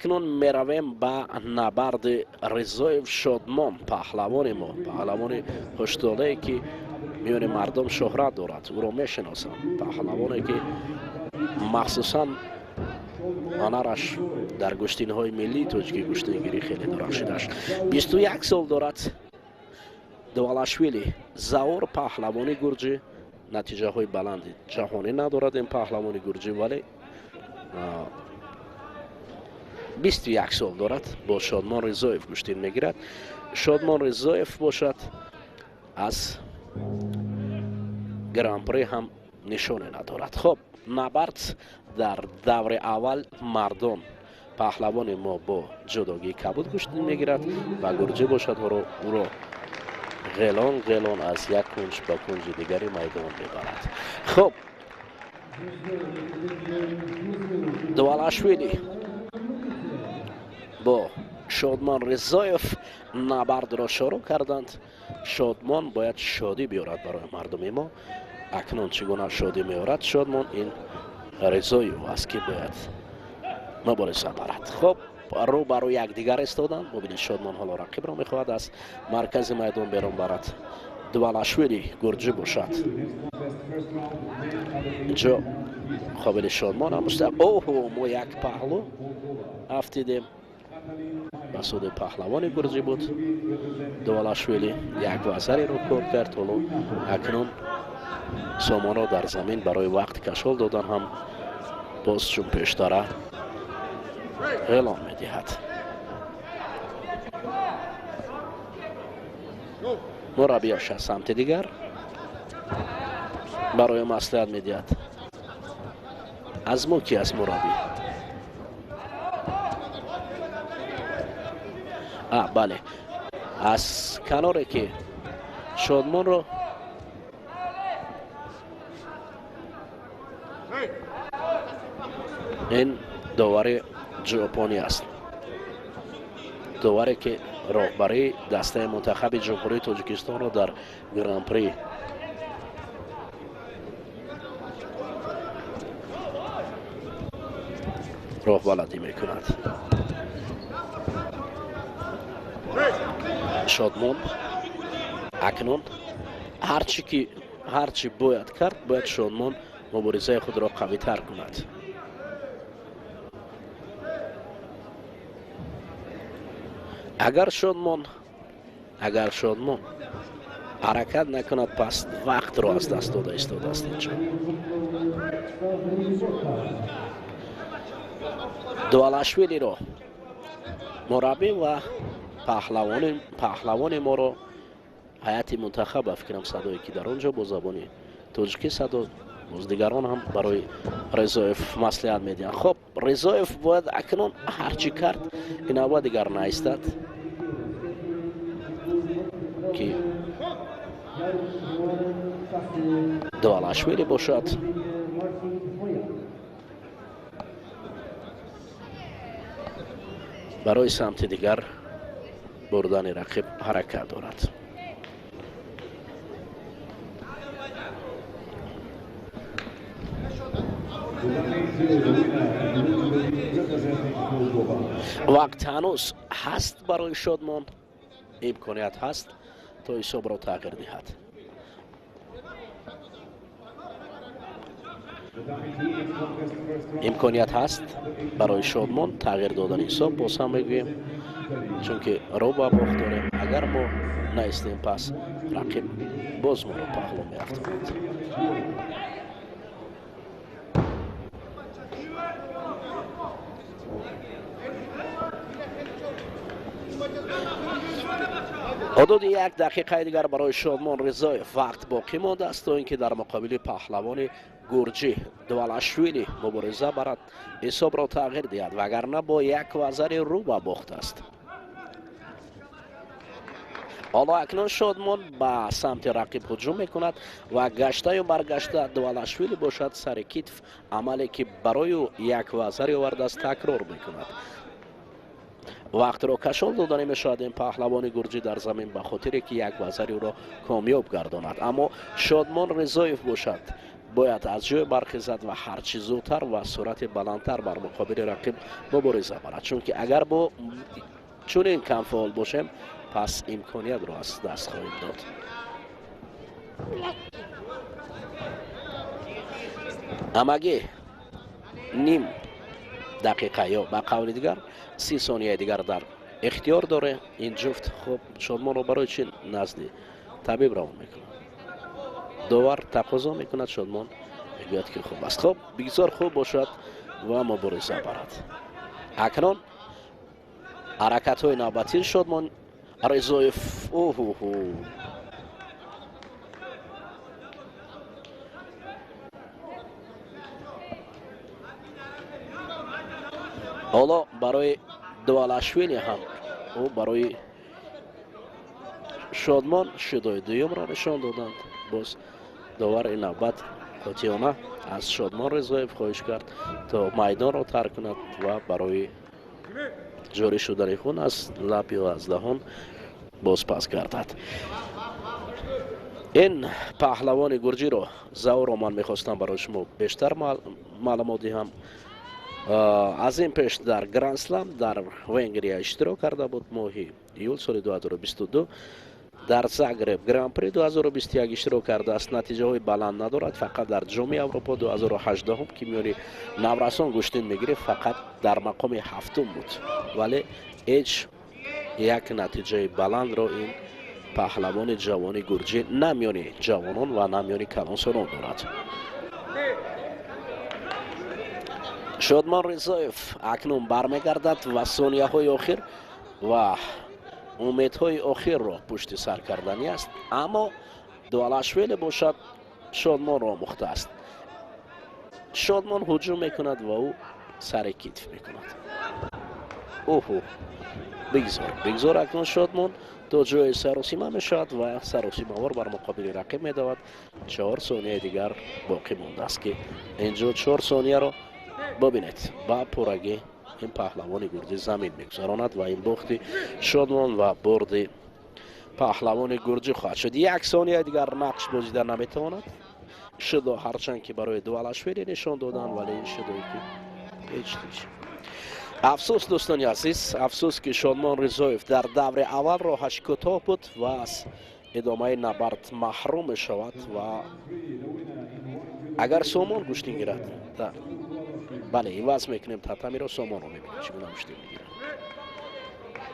Акнун меравем ба набарди Ризоев Шодмон, паҳлавони мо, паҳлавони ҳуштолае, ки миёни мардум шӯҳрат дорад, ӯро мешиносанд. Паҳлавоне, ки махсусан ҳунараш дар гӯштинҳои миллии тоҷикӣ гӯштингирӣ хеле дурахшидааст. 21 сол дорад Двалашвили Заур, паҳлавони гурҷӣ. Натиҷаҳои баланди ҷаҳонӣ надорад ин паҳлавони гурҷӣ, вале 21 сол дорад. Бо Шодмон Ризоев гӯштин мегирад. Шодмон Ризоев бошад, аз гран-при ҳам нишоне надорад. Хоб, набард дар даври аввал мардон, паҳлавони мо бо ҷудогии кабуд гӯштин мегирад ва гурҷӣ бошад, ӯро ғелон ғелон аз як кунҷ ба кунҷи дигари майдон мебарад. Хоб, Двалашвили бо Шодмон Ризоев набардро шурӯъ карданд. Шодмон бояд шодӣ биёрад барои мардуми мо. Акнун чӣ гуна шодӣ меорад Шодмон? Ин Ризоев аст, ки бояд мубориза барад. Хоб, рӯ ба рӯ якдигар истоданд. Бубинед, Шодмон ҳоло рақибро мехоҳад аз маркази майдон берун барад. Двалашвили гурҷӣ бошад, инҷо қобили Шодмон ҳам. Оҳо, мо як паҳлӯ афтидем, ба суди паҳлавони гурҷӣ буд. Двалашвили як вазареро кор кард. Ҳоло акнун сомонро дар замин барои вақт кашол додан ҳам боз чун пештара эълон медиҳад. Мураббиаш аз самти дигар барои маслиҳат медиҳад. Аз мо ки аст мураббӣ? Бале, аз каноре ки Шодмонро ин довари ҷопонӣ аст, доваре ки роҳбарии дастаи мунтахаби Ҷумҳурии Тоҷикистонро дар гран-при роҳбаладӣ мекунад. Шодмон акнун ҳарчи бояд кард, бояд Шодмон муборизаи худро қавитар кунад. Агар Шодмон ҳаракат накунад, пас вақтро аз даст дода истодааст. Инҷо Дуалашвилиро мураббӣ ва паҳлавони моро ҳайати мунтахаб, ба фикрам, садое ки дар он ҷо бо забони тоҷикӣ садо, боз дигарон ҳам барои Ризоев маслиҳат медиҳанд. Хоб, Ризоев бояд акнун ҳарчи кард, ин аввал дигар наистад, ки Дуалашвили бошад. Барои самти дигар бурдани рақиб ҳаракат дорад. Вақт ҳанӯз ҳаст барои Шодмон, имконият ҳаст то ҳисобро тағйир диҳад. Имконият ҳаст барои Шодмон тағйир додани ҳисоб. Боз ҳам мегӯем, чунки рӯ ба бохт дорем. Агар мо наистем, пас рақиб боз моро паҳлӯ меафтонад. Ҳудуди як дақиқаи дигар барои Шодмон Ризоев вақт боқӣ мондааст, то ин ки дар муқобили паҳлавони гурҷӣ Двалашвили мубориза барад, ҳисобро тағйир диҳад, вагарна бо як вазари рӯ ба бохт аст. Ҳоло акнун Шодмон ба самти рақиб ҳуҷум мекунад ва гаштаю баргашта Двалашвили бошад, сари китф амале ки барои ӯ як вазари овардааст, такрор мекунад. Вақтро кашол дода намешавад ин паҳлавони гурҷӣ дар замин, ба хотире ки як вазари ӯро комёб гардонад. Аммо Шодмон Ризоев бошад. Бояд аз ҷой бархезад ва ҳарчи зудтар ва суръати баландтар бар муқобили рақиб мубориза барад, чунки агар бо чунин камфаъол бошем, пас имкониятро аз даст хоҳем дод. Ҳамагӣ ним дақиқа ё ба қавли дигар 30 сонияи дигар дар ихтиёр доре ин ҷуфт. Хуб, Шодмонро барои чӣ назди табиб равон мекунад? Довар тақозо мекунад, Шодмон мегӯяд, ки хуб аст. Хуб, бигзор хуб бошад ва мубориза барад. Акнун ҳаракатҳои навбатии Шодмон Ризоев. Оҳуҳу, ҳоло барои Дуалашвили ҳам ӯ барои Шодмон шидои дуюмро нишон доданд. Боз довар ин навбат қотиёна аз Шодмон Ризоев хоҳиш кард, то майдонро тарк кунад ва барои ҷорӣ шудани хун аз лаб ё аз даҳон боз пас гардад. Ин паҳлавони гурҷиро, Зауро, ман мехостам барои шумо бештар маълумот диҳам. Аз ин пеш дар Гранд-слам дар Венгрия иштирок карда буд моҳи июл соли 2022, дар Загреб Гран-при 2021 иштирок кардааст. Натиҷаҳои баланд надорад, фақат дар Ҷоми Аврупо 2018, ки миёни наврасон гӯштин мегирифт, фақат дар мақоми ҳафтум буд, вале ҳеҷ як натиҷаи баландро ин паҳлавони ҷавони гурҷӣ на миёни ҷавонон ва на миёни калонсолон дорад. Шодмон Ризоев акнун бармегардад ва сонияҳои охир ва умедҳои охирро пушти сар карданӣ аст, аммо Дуалашвили бошад Шодмонро омӯхтааст. Шодмон ҳуҷум мекунад ва ӯ сари китф мекунад. Оҳу, бигзор, бигзор акнун Шодмон то ҷои саросима мешавад ва саросимавор бар муқобили рақиб медавад. 4 сонияи дигар боқӣ мондааст, ки инҷо 4 сонияро бибинед, ба пуррагӣ ин паҳлавони гурҷӣ замин мегузаронад ва ин бохти Шодмон ва бурди паҳлавони гурҷӣ хоҳад шуд. 1 сонияи дигар нақш бозида наметавонад. Шидо ҳарчанд ки барои Дуалашвили нишон доданд, вале ин шидое ки ҳеҷ ҳеҷ. Афсӯс, дӯстони азиз, афсӯс, ки Шодмон Ризоев дар даври аввал роҳаш кӯтоҳ буд ва аз идомаи набард маҳрум мешавад. Ва агар Сомон гӯштин гирад, бале, иваз мекунем татамиро, Сомонро мебинем чӣ гуна гӯштин мегирад.